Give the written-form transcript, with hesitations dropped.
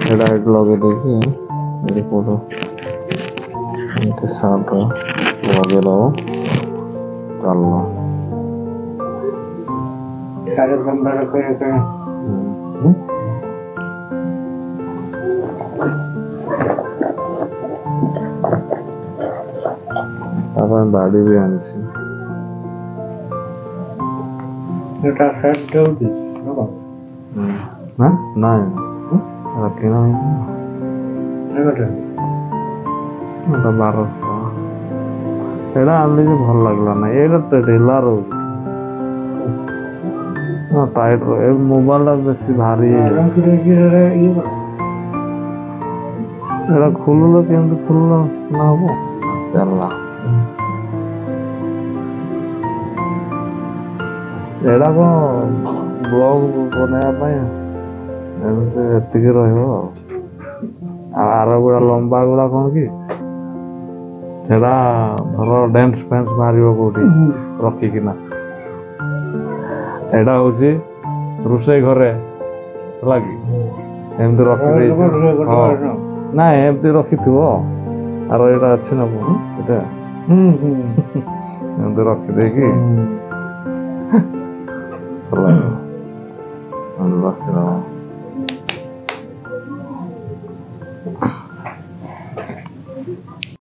ଏଇଟା ଏଇଠି ଲଗେଇ ଦେଇକି ଏଠି କୋଉଠୁ ଏମିତି ସାର୍ଟ ଲଗେଇଦବ, ଚାଲିଲ। 15.5 କରି। ତା ପାଇଁ ବାଡ଼ି ବି ଆଣିଛି। ଏଟା ସେଟ୍ ଦେଉଛି ନା କଣ? ନା, ନାଇଁ, ଏଟା କିଣା ହେଇନି। କେତେ? ଏଟା 1200 ଟଙ୍କା। ଏଇଟା ଆଣିଲି ଯେ ଭଲ ଲାଗିଲା ନାହିଁ। ଏଇଟା ତ ଢିଲା ରହୁଛି, ଟାଇଟ୍। ଏ ମୋବାଇଲଟା ବେଶୀ ଭାରି ହେଇଯାଉଛି। ରଖିଦେଇକି ସେଟା ଇଏ କର। ଏଇଟା ଖୋଲିଲେ କେମିତି ଖୋଲିଲେ ନା ହବ? ଚାଲିଲା। ଏଇଟା କଣ ବ୍ଲଗ ବନେଇବା ପାଇଁ ଏମିତି ଏତିକି ରହିବ। ଆଉ ଆର ଗୁଡ଼ା ଲମ୍ବା ଗୁଡ଼ା କଣ କି, ସେଟା ଧର ଡ୍ୟାନ୍ସ ଫ୍ୟାନ୍ସ ମାରିବ କୋଉଠି ରଖିକିନା। ଏଇଟା ହଉଛି ରୋଷେଇ ଘରେ ହେଲା କି ଏମିତି ରଖିଦେଇଛି। ହଁ, ନାଇଁ, ଏମିତି ରଖିଥିବ। ଆର ଏଇଟା ଅଛି ନା ପୁଣି ଏଇଟା ଏମିତି ରଖିଦେଇକି ଭଲ ଲାଗିବ, ରଖିଦବ।